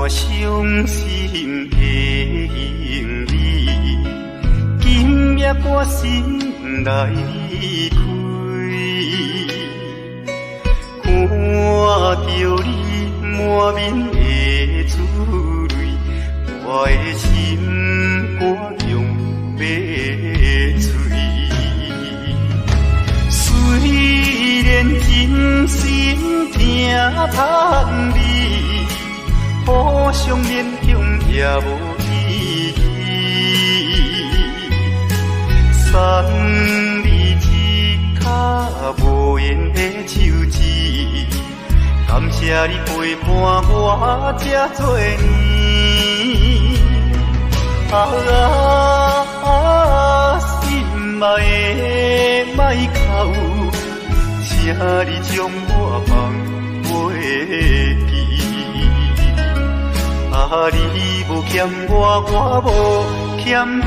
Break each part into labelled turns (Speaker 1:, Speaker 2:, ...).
Speaker 1: 傷心的你，今夜我心內離開，看著你滿面的珠淚，我的心肝強欲碎。雖然真心疼痛你，互相勉強也無意義。送你一跤無緣的手指，感謝你陪伴我這多年。啊啊，心愛的莫哭，請你將我放袂記。啊，你無欠我，我無欠你。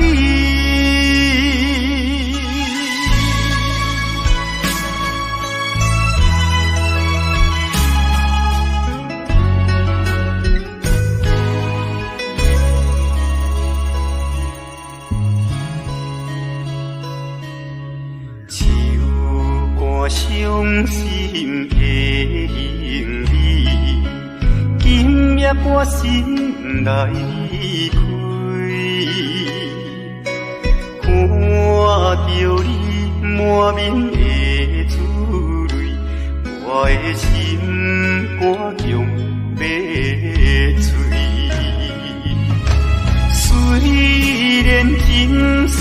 Speaker 1: 手肝傷心的你，今夜我心內開，看著你滿面的珠淚，我的心肝強欲碎。雖然真心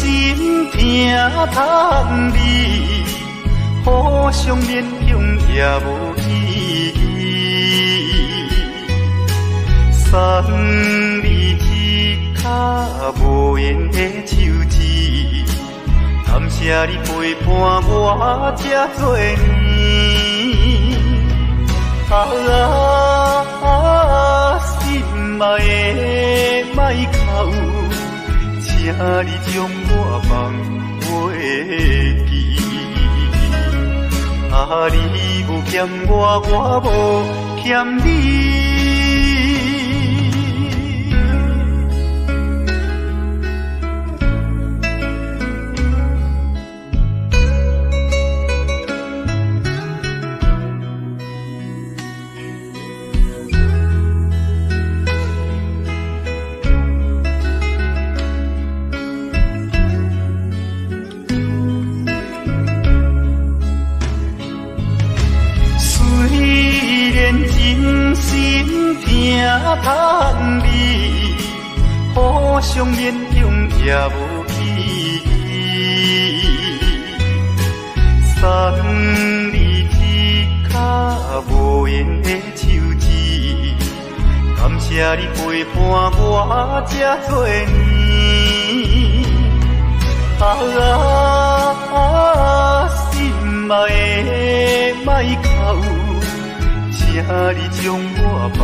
Speaker 1: 疼痛你，互相勉強也無意義。送你一跤無緣的手指，感謝你陪伴我這多年。啊啊，心愛的莫哭，請你將我放袂記。啊，你無欠我，我無欠你。疼你，互相勉強也無意義。送你一跤無緣的手指，感謝你陪伴我這多年。啊啊，心愛的莫哭，請你將我放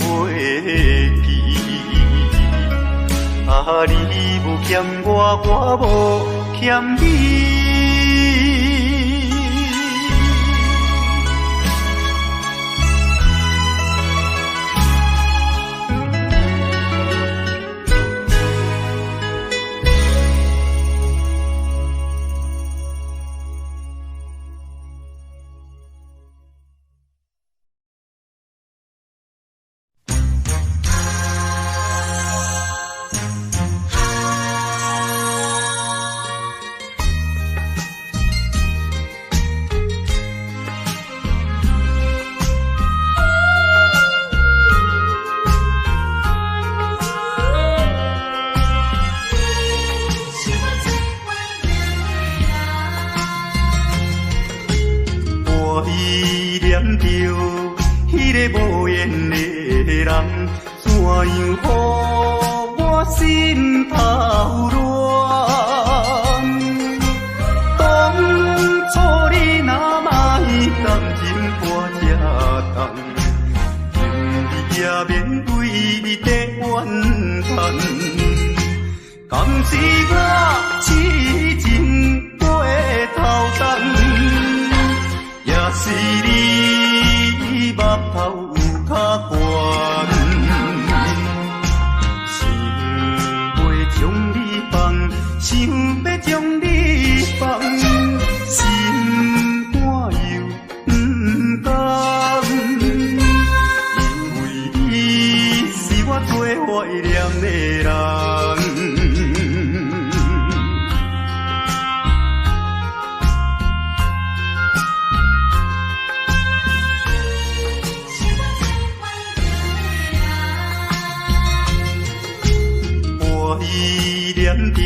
Speaker 1: 袂記。啊，你無欠我，我無欠你。是你目頭有較懸。依戀著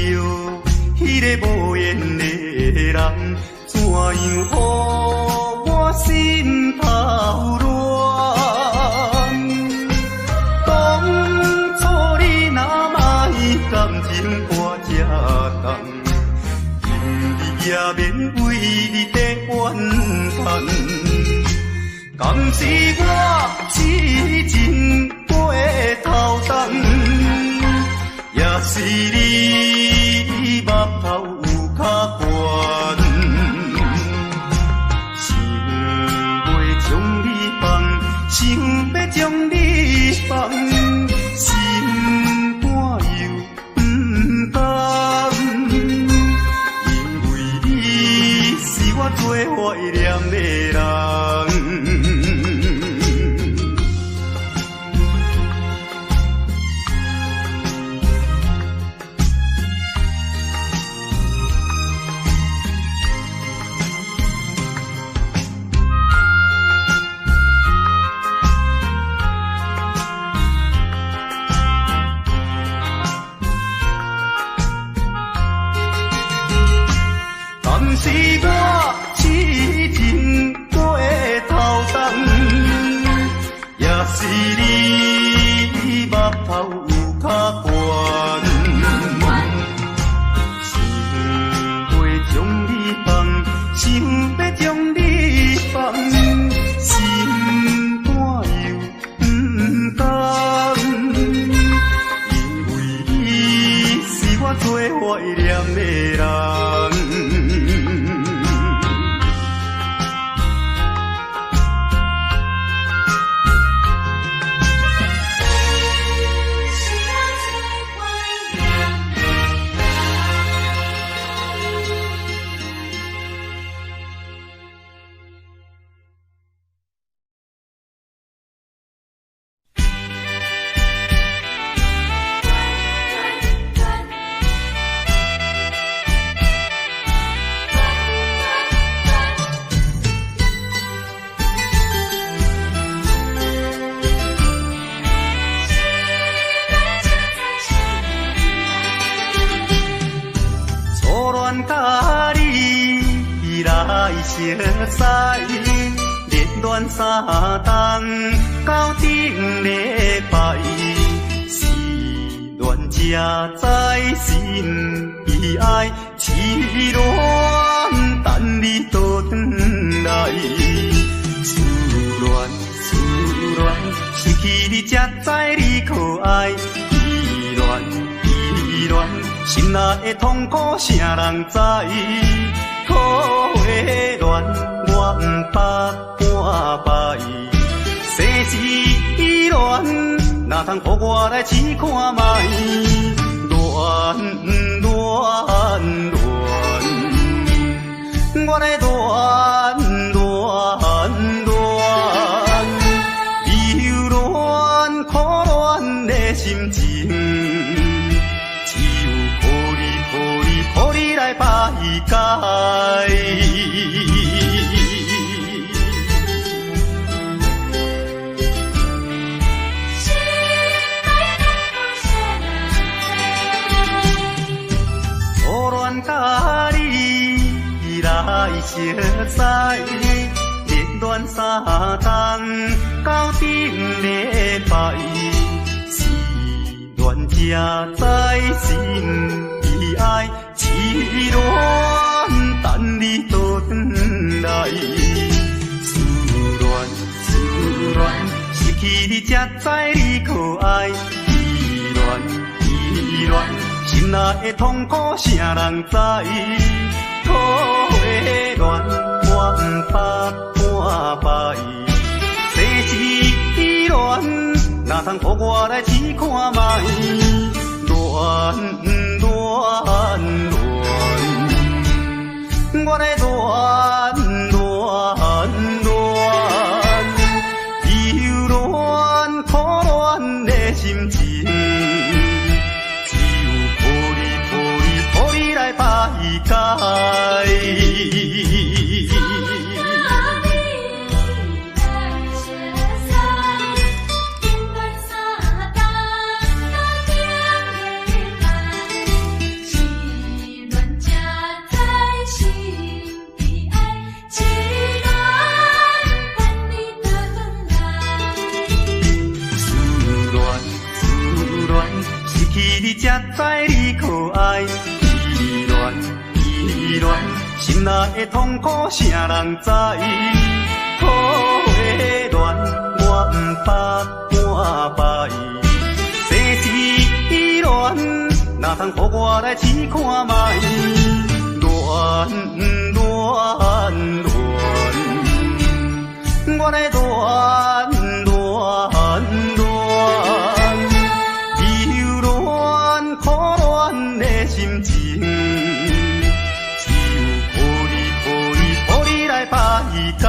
Speaker 1: 彼个無緣的人，怎樣予我心頭亂？當初你若莫感情看這重，今日也免為你在怨嘆。敢是我痴情過頭重，也是你目頭有較懸，想欲將你放，想欲將你放，心肝又毋甘，因為你是我最懷念的人。敢是我痴情過頭重，也是你目頭有較懸，想欲將你放，想欲將你放，心肝又毋甘，因為你是我最懷念的人。初戀佮你來相識，熱戀三冬到頂禮拜，失戀才知心悲哀，痴戀等你倒轉來，思戀思戀，失去你才知你可愛，依戀依戀，心內的痛苦啥人知？苦的戀我毋捌半擺，世事依戀，哪通予我來試看覓？戀戀戀，我來戀戀戀，留戀苦戀的心情，只有苦你苦你苦你來排解。初戀佮你來相識，熱戀三冬到頂禮拜，失戀才知心悲哀，痴戀等你倒轉來，思戀思戀，失去你才知你可愛，依戀依戀，心內的痛苦啥人知？苦的戀我毋捌半擺，世事依戀，哪通予我來試看覓？戀戀戀，我來戀戀戀，留戀苦戀的心情，只有苦你苦你苦你來排解。才知你可愛。依戀依戀，心內的痛苦啥人知？苦的戀，我毋捌半擺。世事依戀，哪通予我來試看覓？戀戀戀，我來戀戀戀，留戀苦戀的心情，只有予你予你予你來排解。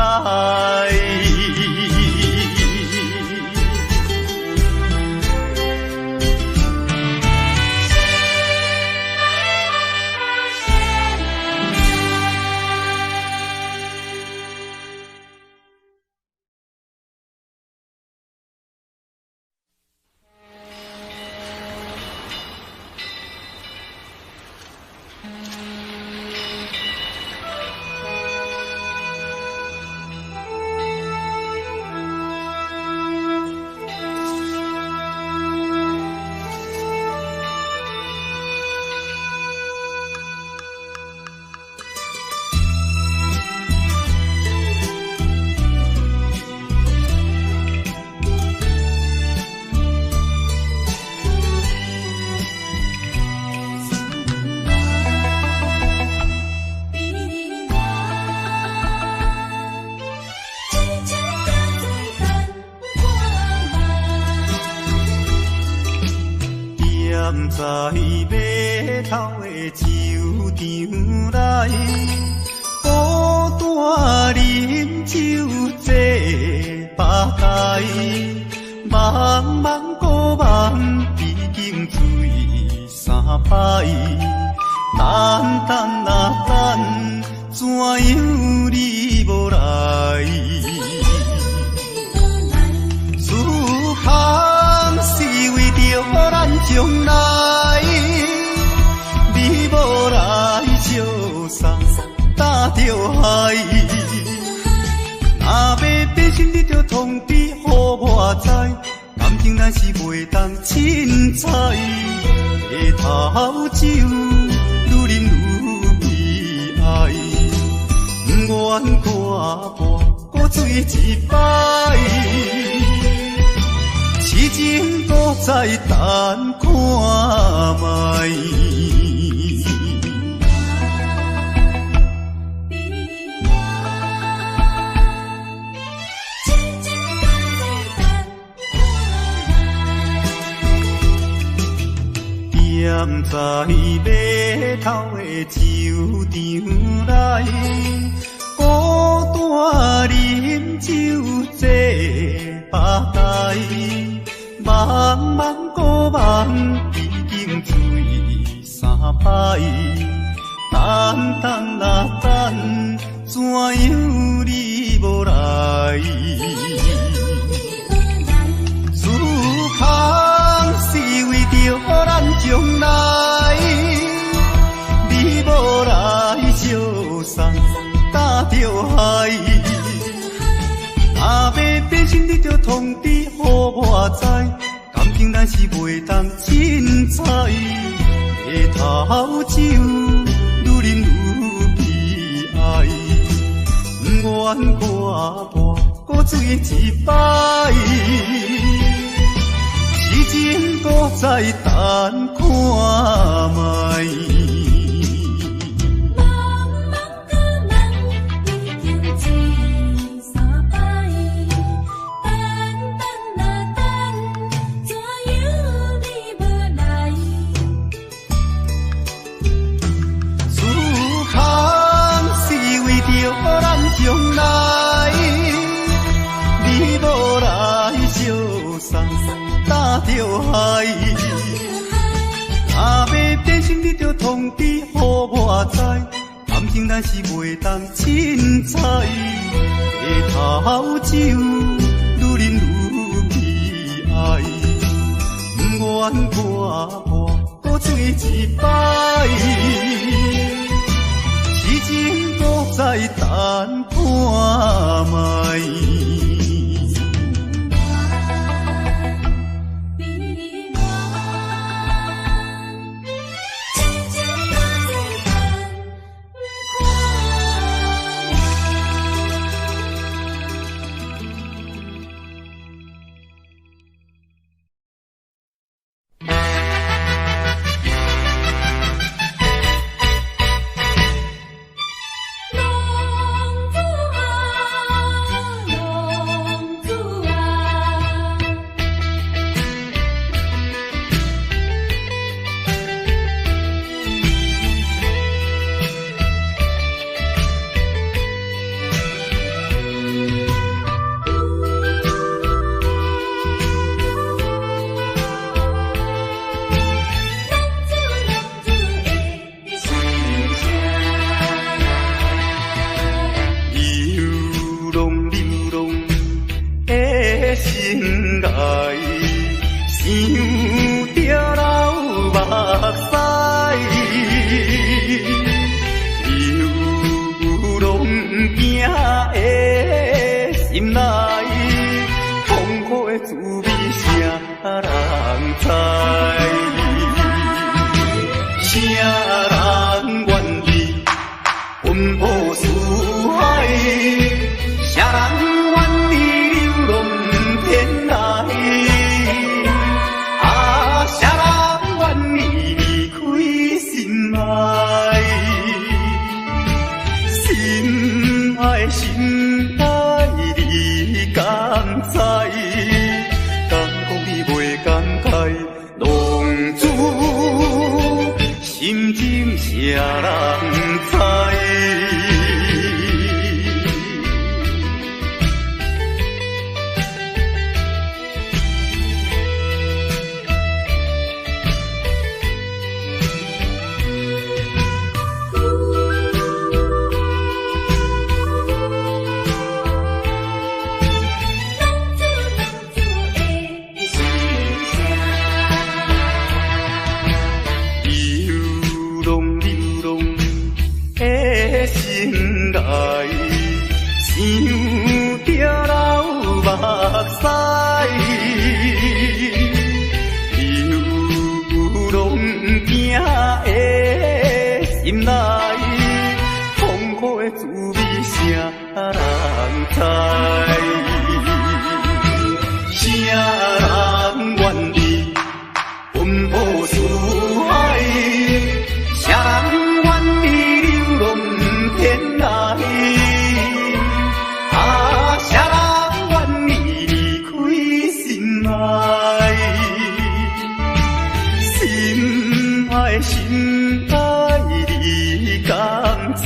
Speaker 1: 踮在碼頭的酒場內，孤單啉酒坐吧台，茫茫孤夢已經醉三擺，等等啊等，怎樣你無來？思空是為著咱將來，你無來相送搭著海。若欲變心，你著通知予我知，感情咱是袂當凊彩。下頭酒愈啉愈悲哀，不願看破搁醉一擺。痴情搁再等看覓。踮在碼頭的酒場內，孤單啉酒坐吧台，茫茫孤夢已經醉三擺，等等啊等，怎樣你無來？思空是為著咱將來，你無來相送搭著海。若欲變心，你著通知予我知，感情咱是袂當凊彩。下頭酒愈啉愈悲哀，不願看破搁醉一擺。痴情搁再等看覓。
Speaker 2: 茫茫孤夢已經醉三擺，等等啊等，怎樣你無來？
Speaker 1: 思空是為著咱將來，你無來相送搭著海。若欲變心，你著通知予我知，感情咱是袂當凊彩。下頭酒愈啉愈悲哀，不願看破搁醉一擺。痴情搁再等看覓。
Speaker 2: 悲哀。
Speaker 1: 滋味誰人知？誰人願意奔波四海？誰人願意流浪天涯？啊，誰人願意離開心愛？心愛心愛，你敢知？敢講你袂感慨，浪子心情誰人知？
Speaker 2: 浪子浪子的心声。
Speaker 1: 流浪流浪的心内，想著流目屎。流浪囝的心内，痛苦的滋味誰人知？誰人願意奔波四海？誰人願意流浪天涯？啊，誰人願意離開心愛？心愛心愛，你敢知？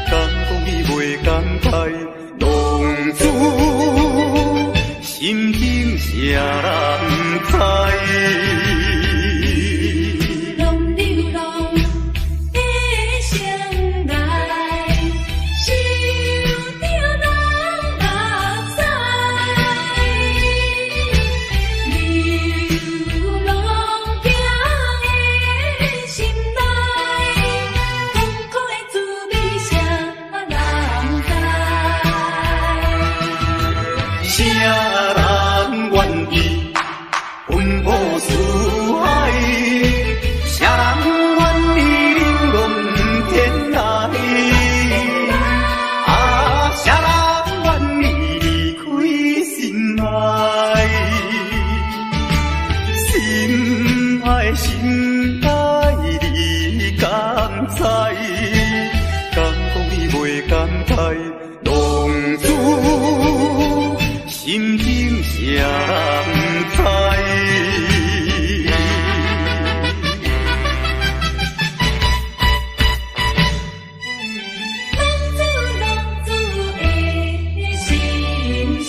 Speaker 1: 敢講你袂感慨，浪子心情誰人知？
Speaker 2: 流浪流浪的心内，想著流目屎。流浪囝的心内，痛苦的滋味誰人知？
Speaker 1: 誰人願意奔波四海？誰人願意流浪天涯？啊，誰人願意離開心愛？心愛心愛，你敢知？敢講你袂感慨，浪子心情誰人知？
Speaker 2: 浪子浪子的心声。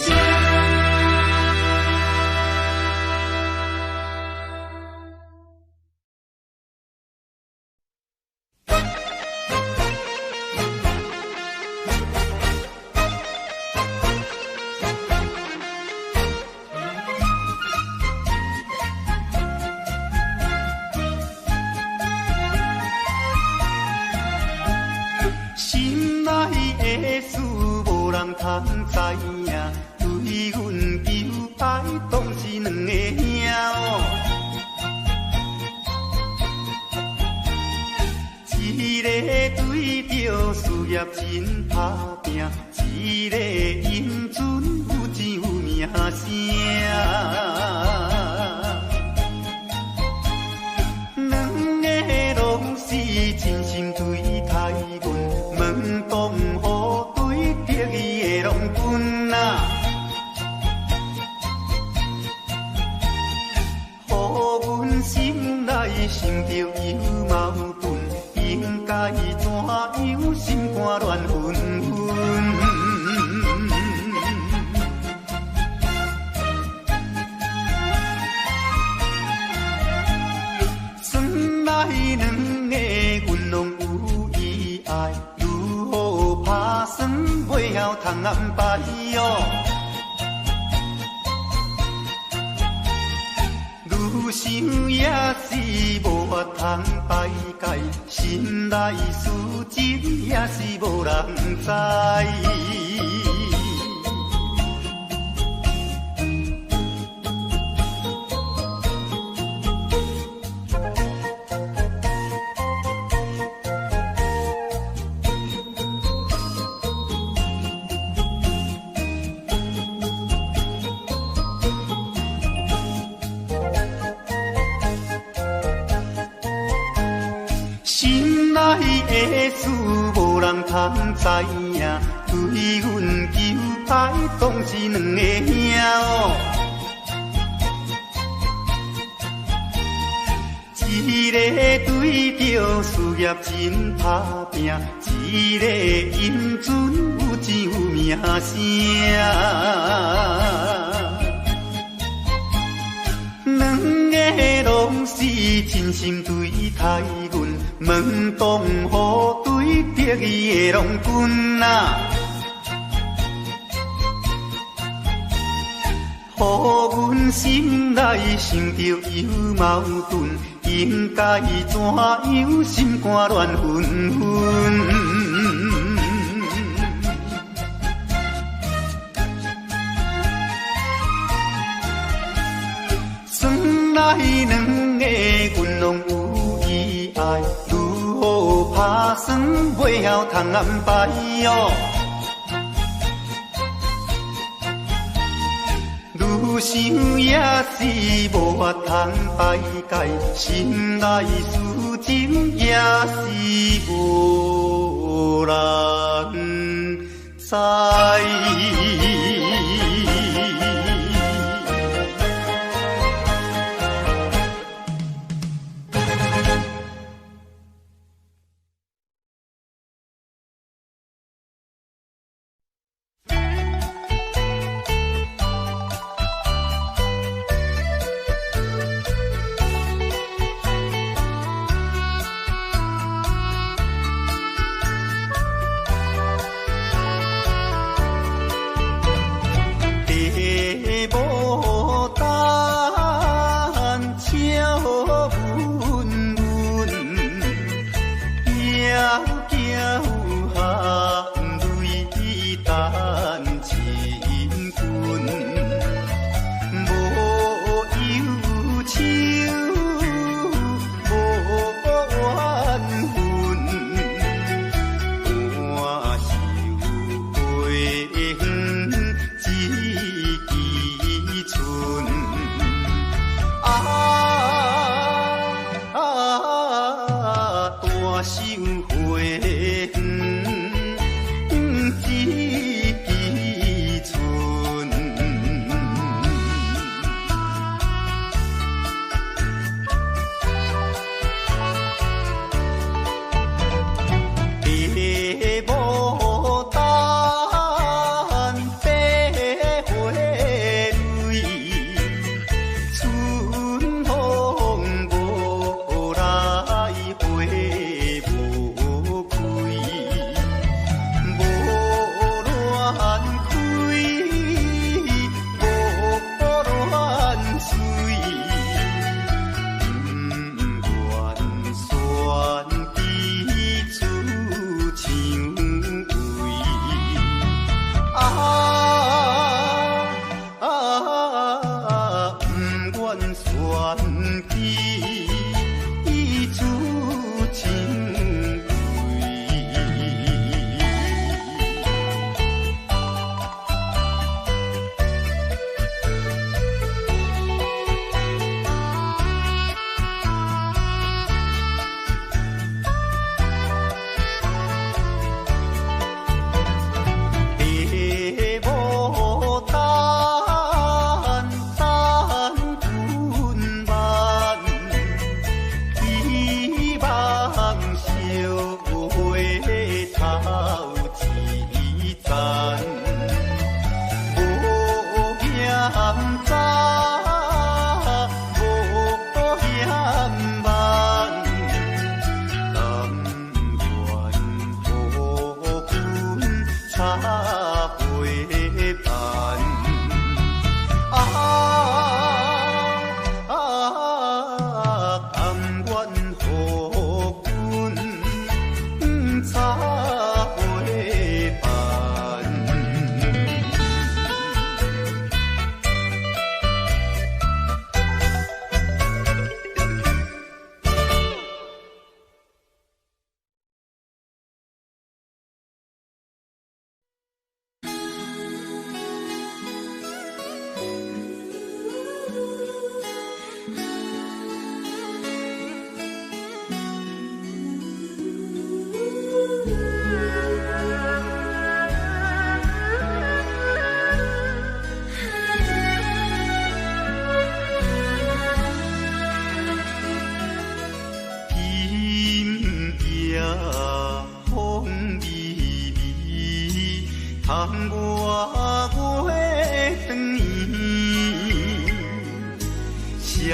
Speaker 1: 心內的事無人通知影，對阮求愛當是兩个兄。一個對著事業真打拼，一個英俊有錢有名聲。兩个攏是真心對待阮，問當何對得意的郎君啊？予阮心內想著有矛盾，應該怎樣心肝亂紛紛？算來兩个阮攏有意愛，如何拍算袂曉通安排喲？愈想也是無法通排解，心內事情也是無人知。事無人通知影，對阮求歹當是兩个兄哦。一个對著事業真拍拚，一个音準有錢有名聲。兩个攏是真心對待阮，問當予對得意的郎君啊，予阮心內想著又矛盾，應該怎樣心肝亂紛紛。算來兩个阮攏有意愛，如何拍算袂曉通安排哦。愈想也是無法通排解，心內事情也是無人知。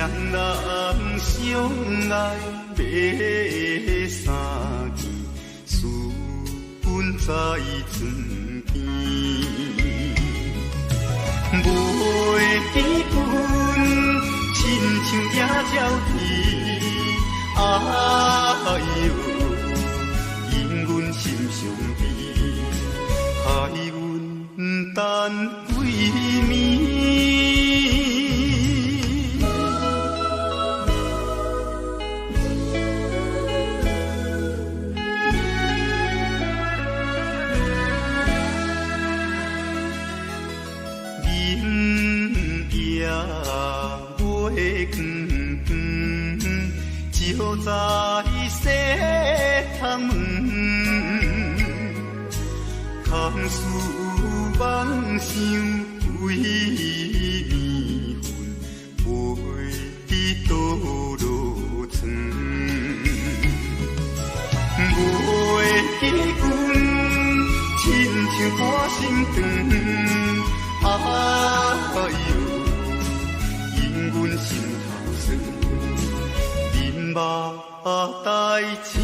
Speaker 1: 人相愛買三件，思阮在床邊。袂記阮，親像野鳥啼，哎喲，因阮心傷悲，害阮等幾暝。在西窗門，空思妄想規暝魂，飞伫倒落床。袂記阮，親像半心腸，哎喲，因阮心頭酸。目黛青。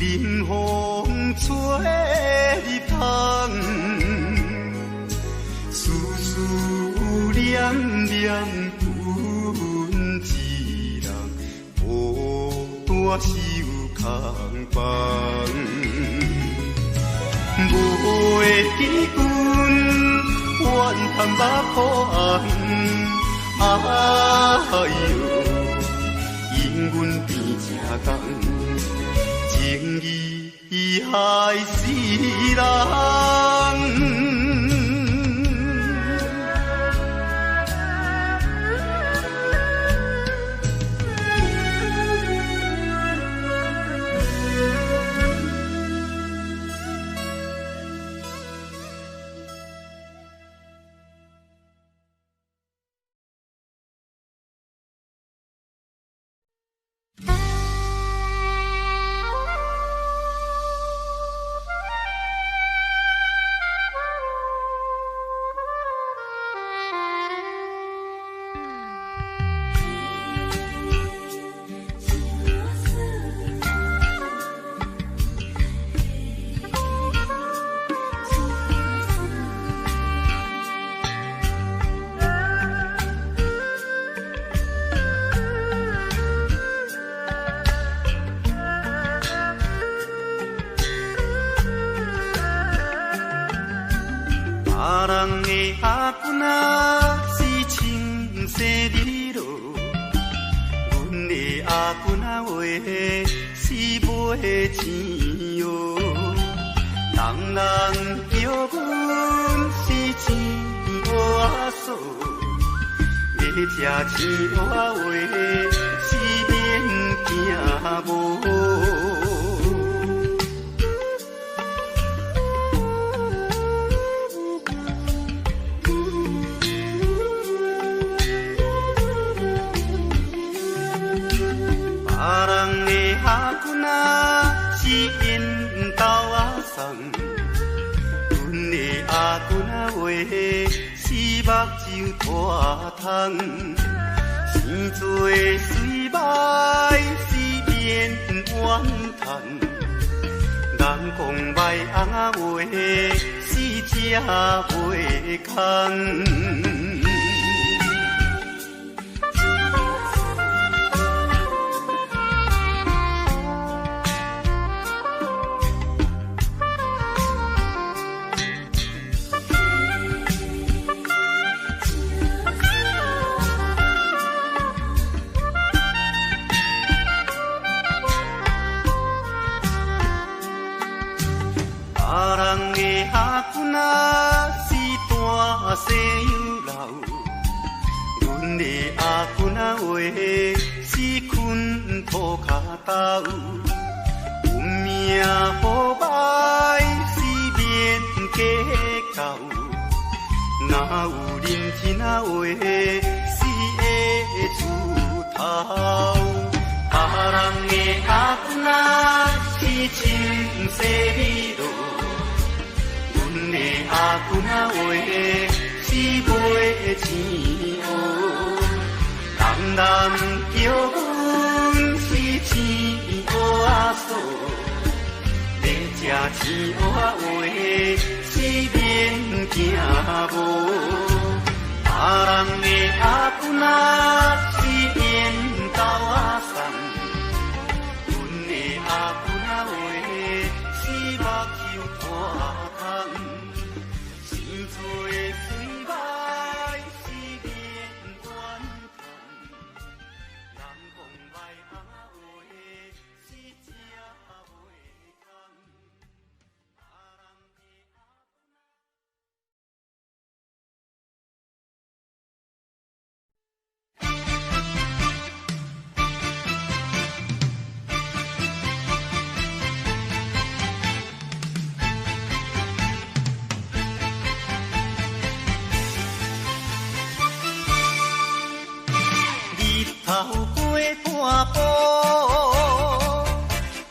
Speaker 1: 冷風吹入窗，思思念念，阮一人孤單守空房。袂記阮，怨叹目苦紅，哎喲，因阮變成工。情義害死人。阮的阿公仔話是睏塗跤兜，運命好歹是免計較，若有認真仔話是會出頭。別人的阿公仔是穿西美羅，阮的阿公仔話是買青蚵。人人叫阮是青蚵仔嫂，欲食青蚵仔話是免驚無。別人的阿公仔是緣豆仔送，阮的阿公仔話是目睭大空，生做媠歹是免怨嘆，人講歹仔話是食袂空。別人的阿日頭過半晡，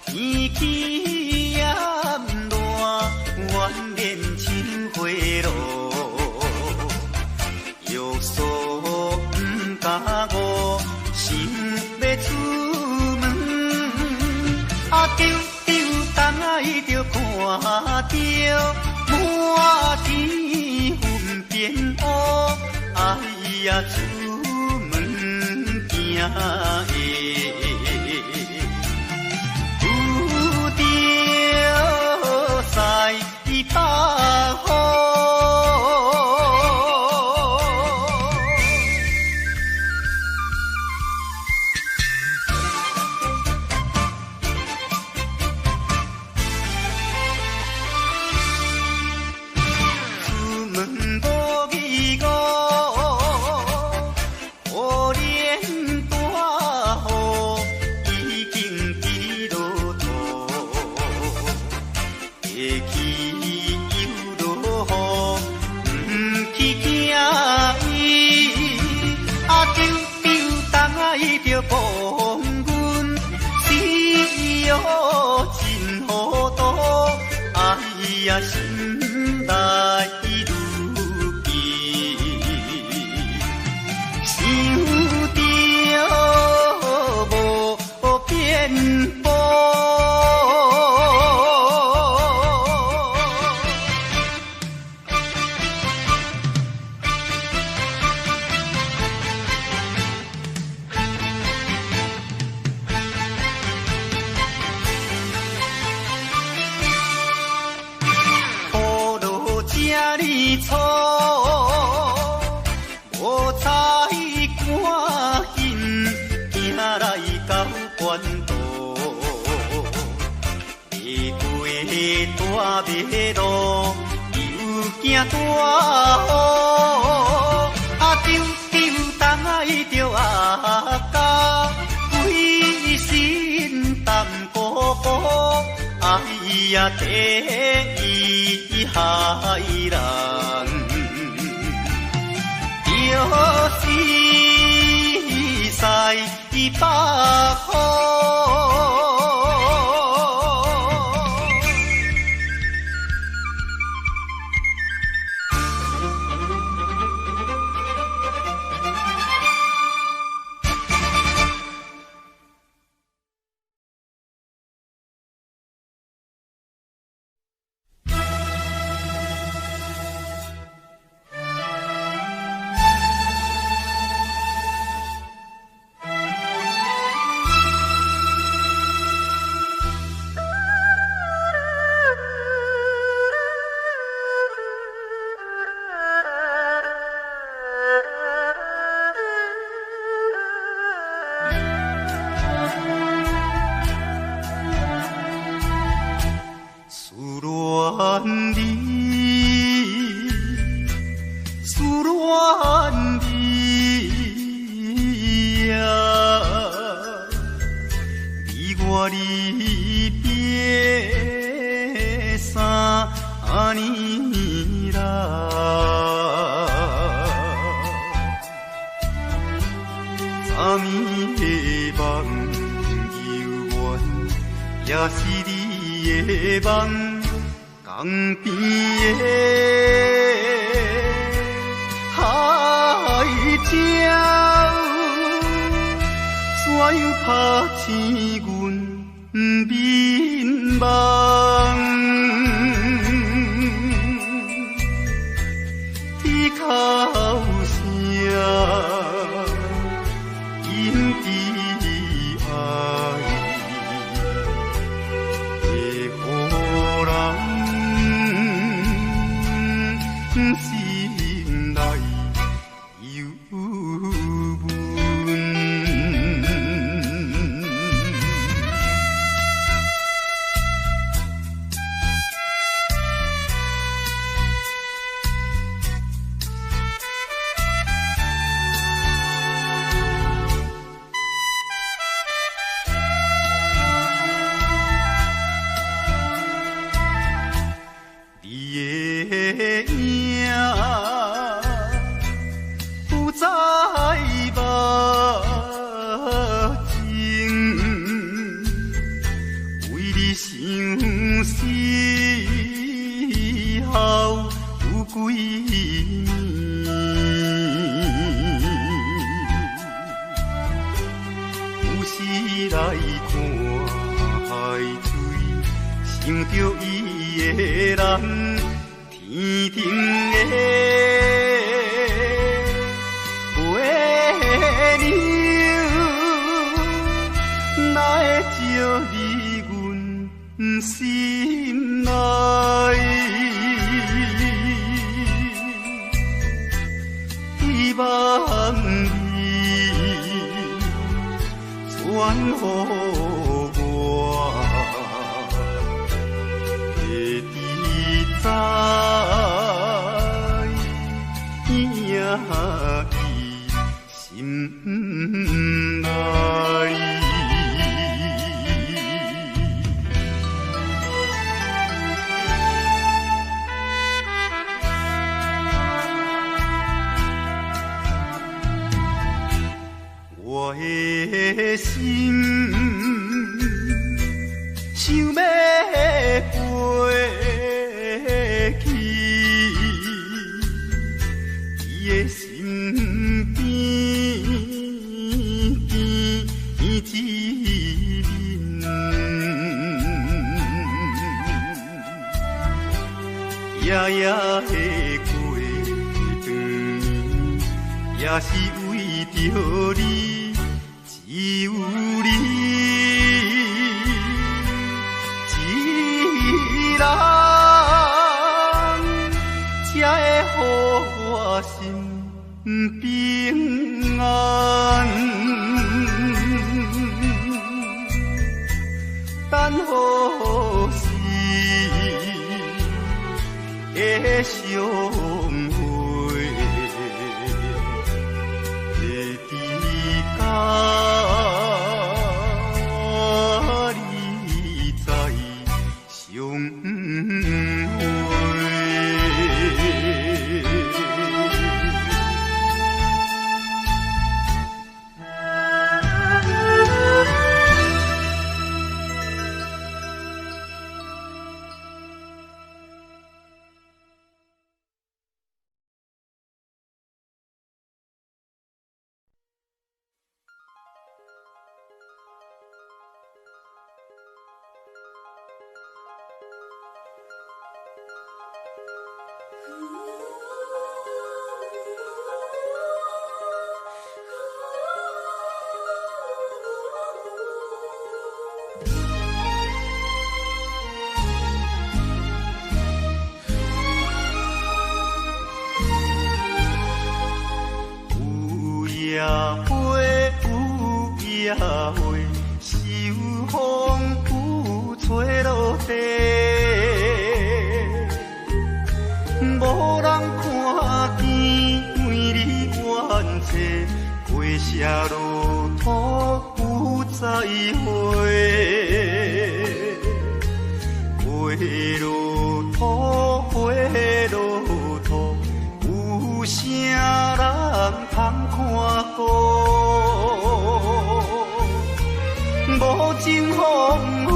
Speaker 1: 天氣炎熱，怨連像火爐。約束毋敢誤，想欲出門，啊，丟丟東仔就看著滿天雲變烏，哎呀，出門驚會遇著西北風。出門無疑誤，可憐大雨已經佇落塗，下去又落雨，毋去驚伊。啊，丟丟東仔就講阮是予真糊塗，哎呀，心內愈記，想著無變步。雨落這呢粗，無彩趕緊行來到關渡，跨過大馬路，又驚大雨。啊，丟丟東仔著阿甲，規身澹糊糊，哎呀，第一害人，就是西北風。是你的夢，江邊的海鸟，怎樣拍醒阮眠夢？天口声，因知愛會予人心內憂悶。你的影浮在目前，為你相思候有幾暝，有時來看海水，想著伊的人，天頂的月娘，哪會照入阮心內？希望你傳予我會知知影伊心內。我的心想欲飛去，伊的身邊見一面，夜夜的過長年，也是為著你，只有你一人，才會予我心平安。等何時會相會？會知甲你再相會。有野花，有野花，受風雨吹落地，無人看見，為你怨凄，過社落土有再會，過落土，過落土，有啥人通看顧？無情風雨，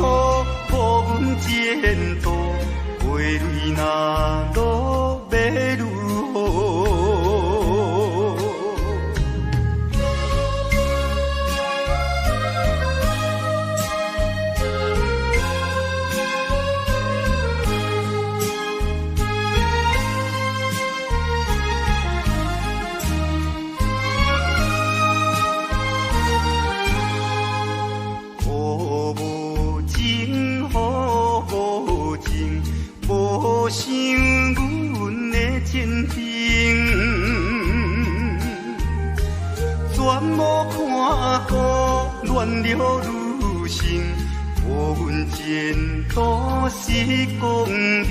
Speaker 1: 无看过恋了女性，予阮前途是光明。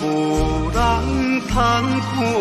Speaker 1: 无人通看见。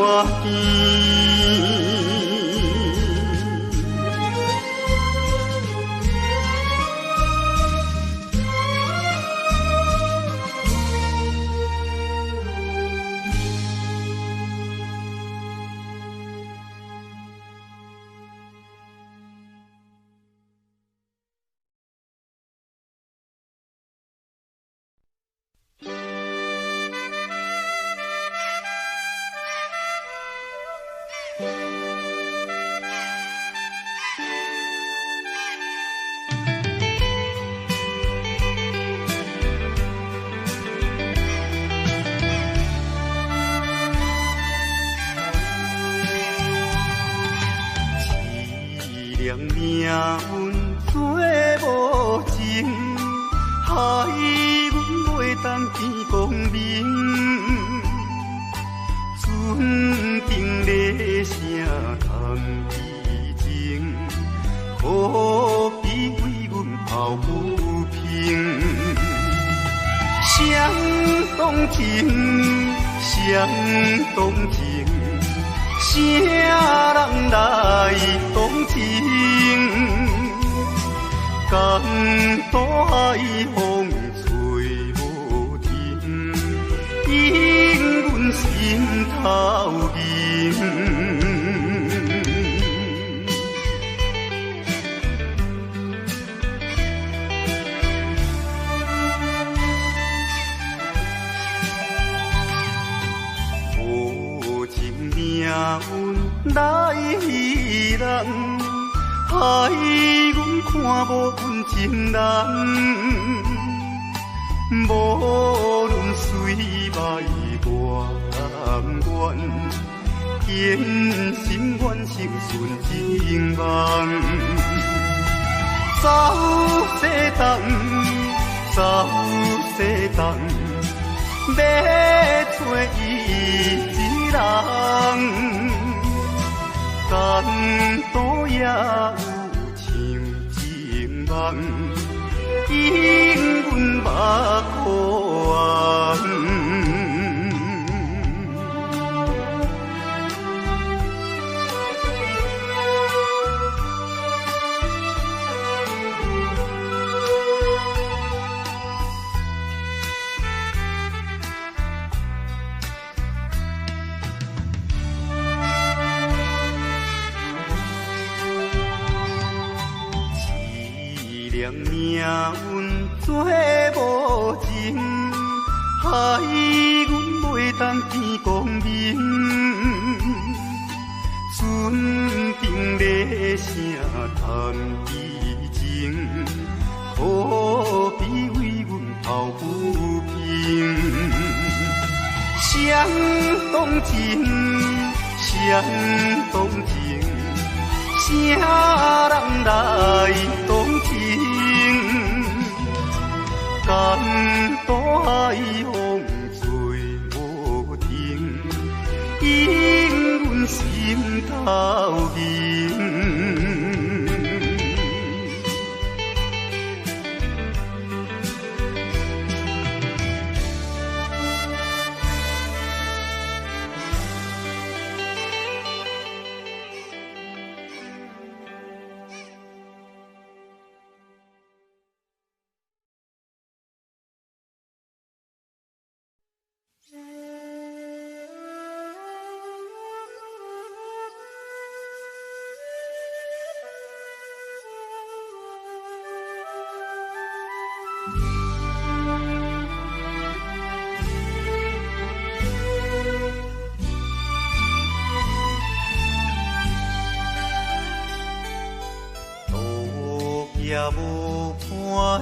Speaker 1: 也無伴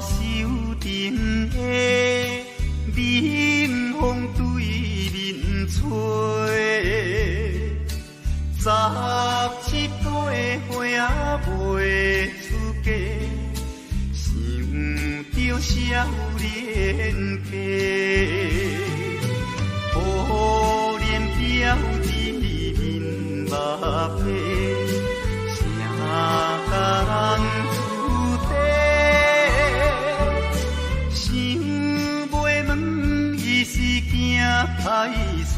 Speaker 1: 守陣的冷風對面吹，十七八歲仔未出嫁，想著少年家，可憐表姊面目白，啥甲人出地？想袂问伊是惊歹势，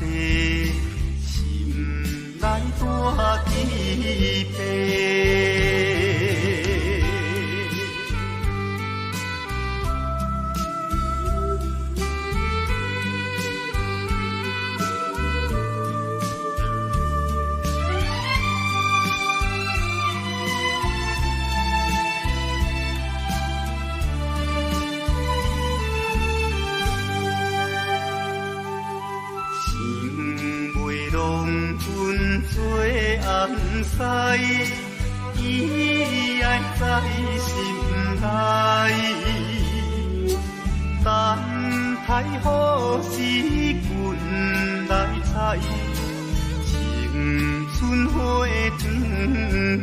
Speaker 1: 心内大起白。做翁婿，伊爱在心内。等待好时君来采，青春花展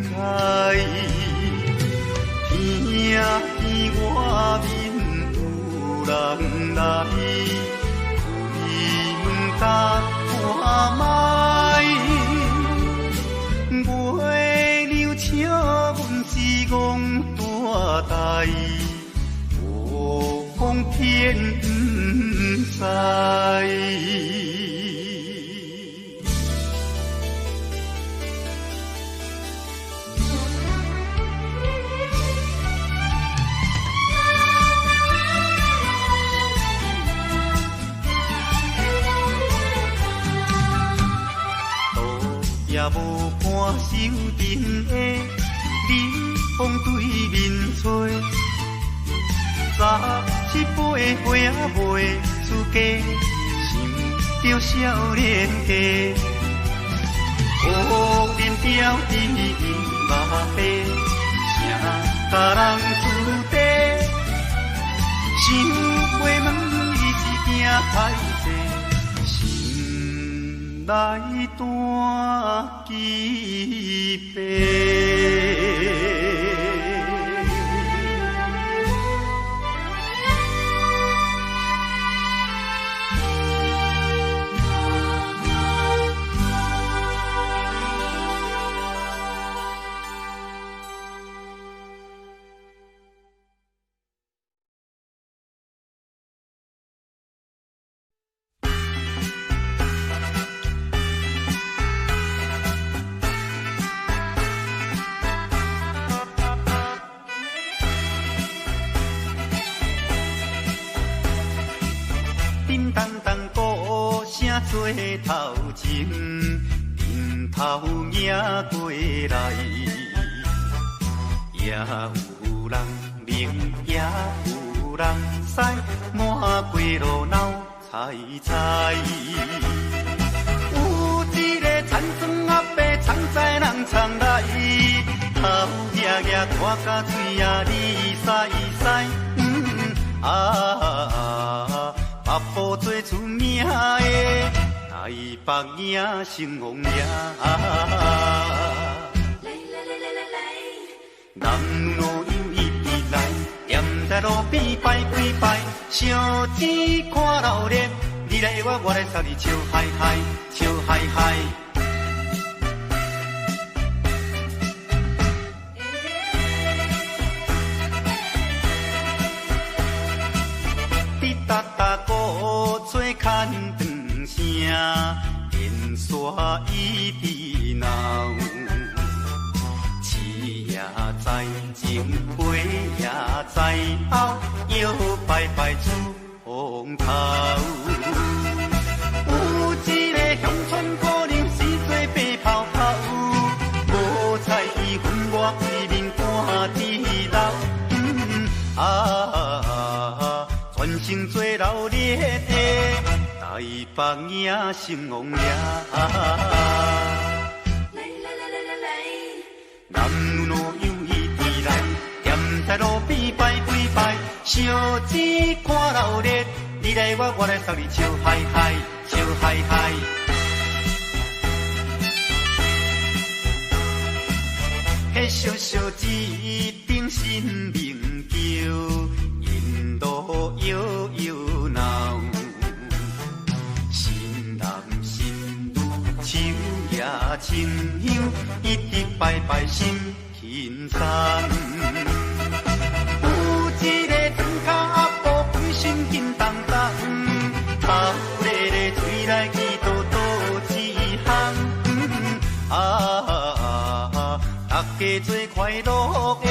Speaker 1: 开。听见外面有人来，开门甲看觅。月娘笑阮是戆大代，无讲天毋知。也無伴守陣的冷風對面吹，十七八歲仔未出嫁，想著少年家，可怜表弟面目白，啥甲人出地？想袂问伊是惊歹势，心内大起白。做头前，阵头迎过来，也有人明，也有人知，满街路闹彩彩。有一个田庄阿伯，藏在人藏内，头额额拖甲嘴仔你屎屎，啊！北部最出名的台北影成王爷，男女老幼一起来，踮在路边摆几摆，小钱看闹热，你来我，我来捎你笑嗨嗨，笑嗨嗨。滴答答鼓吹牵长声，电线一直闹。起也知，情飞也知，后摇摆摆出风头。有一个乡村姑娘是做白泡泡，无彩伊分我一面赶伫流。啊！全城做闹热的台北影成王爷，男女老幼一起来，踮在路边烧钱看闹热，你来我我来送你笑嗨嗨，笑嗨嗨。彼小小一顶新明桥，沿路摇摇闹，新男新女手举清香，一直拜拜心轻松。有一个庄跤阿婆，规身紧当当，头咧咧嘴内祈祷倒一项，啊，大家做快乐的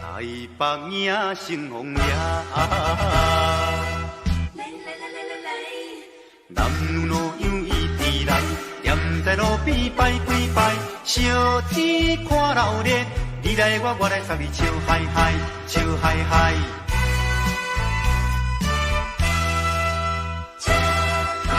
Speaker 1: 台北影成风也。
Speaker 2: 来来来来来来，
Speaker 1: 男女老幼一起来，踮在路边拜几拜，烧钱看闹热，你来我我来送你笑嗨嗨，笑嗨嗨。
Speaker 2: 笑嗨嗨。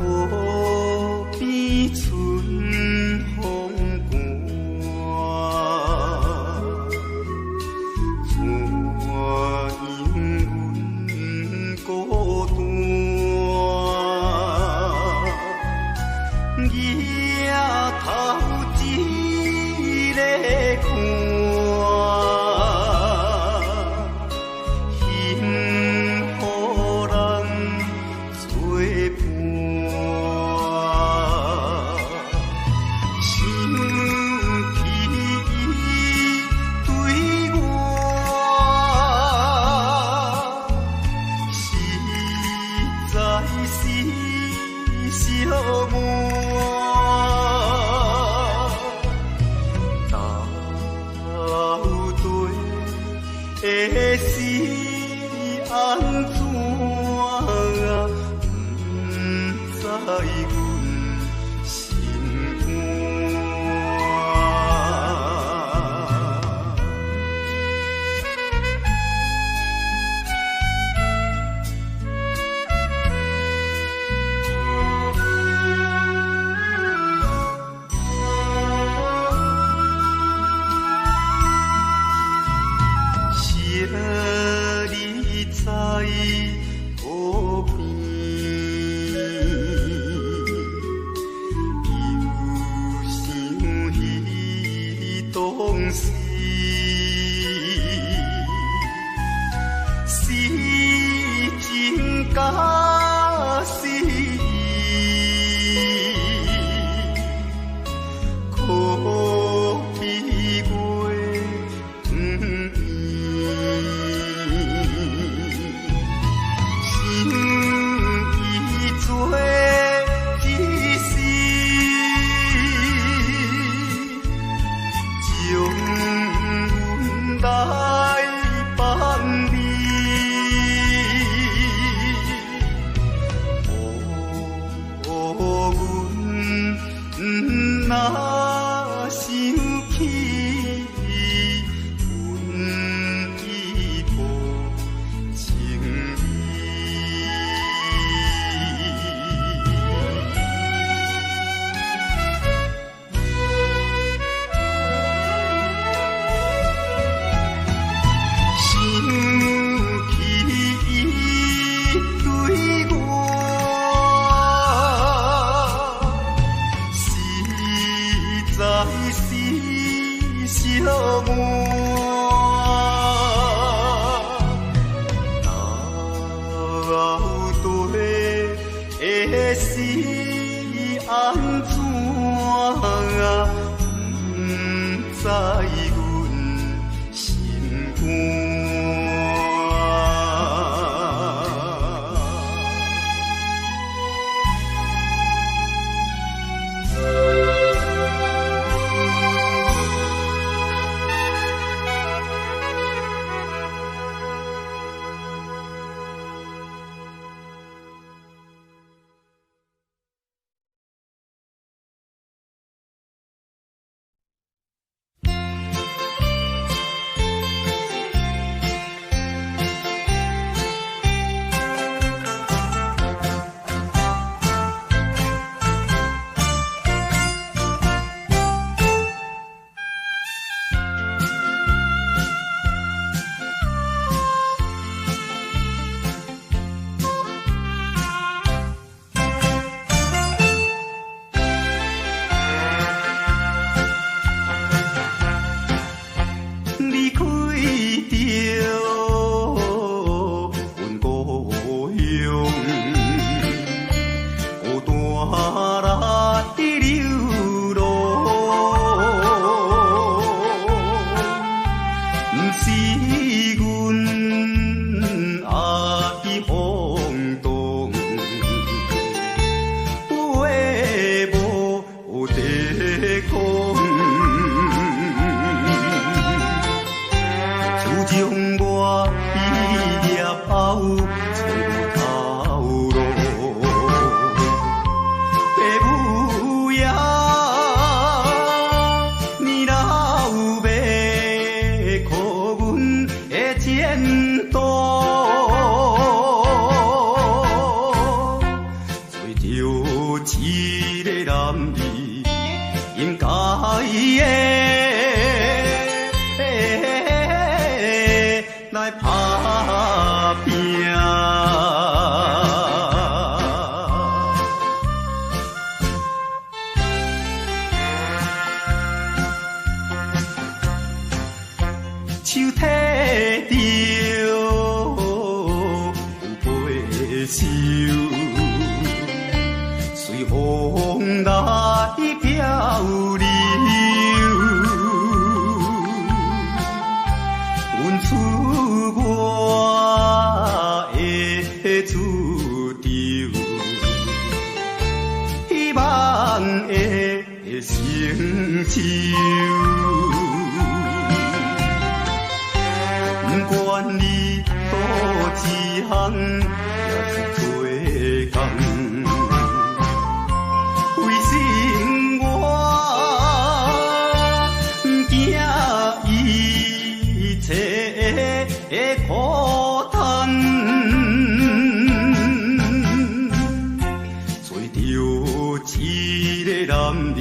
Speaker 1: 河边春风寒，怎样阮孤单？举头一个看，幸予人做伴。想起伊对我，实在是寂寞。到底是按怎？不知阮心肝。惜你在河边，又想彼当时，是情假是意，可比月圆。想伊做一世，将阮来放离。予阮若想起，阮已无情意。想起伊对我，实在是寂寞。到底是按怎？不知阮心肝。男兒應該的來拍拚。手提著有背袖，隨風來漂流。阮出我的主張，希望會成就。不管你倒一項，也是做工，為生活不驚一切的苦難，做著一个男兒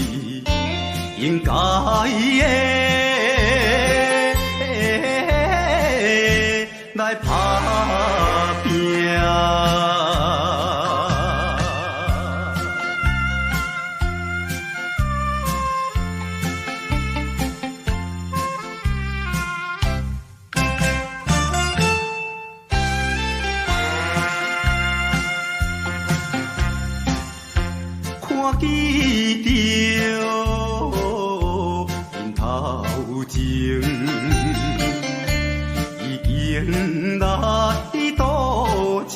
Speaker 1: 應該的來拍拚。看見著𪜶頭前已經來都市，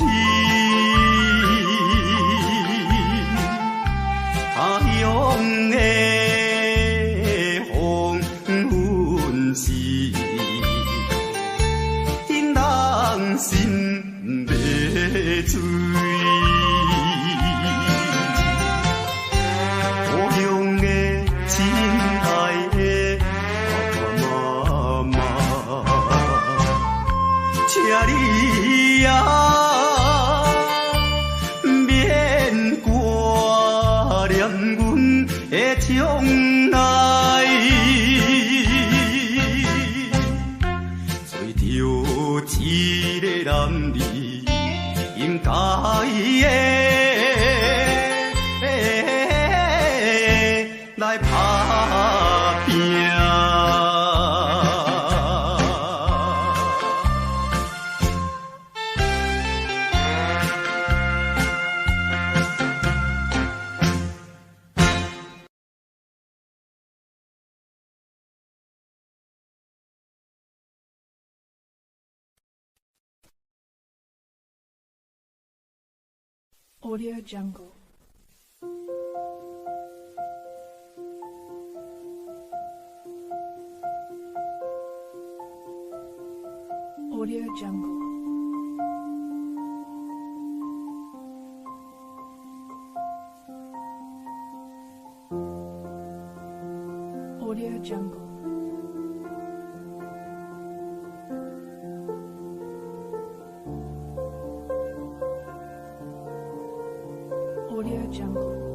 Speaker 1: 他鄉的黃昏時，引人心欲醉。故鄉的親愛的爸爸媽媽，請你啊，免掛念阮的將來。做著一个男兒應該的來拍拚。
Speaker 3: Audio Jungle. Audio Jungle. Audio Jungle. Audio Jungle.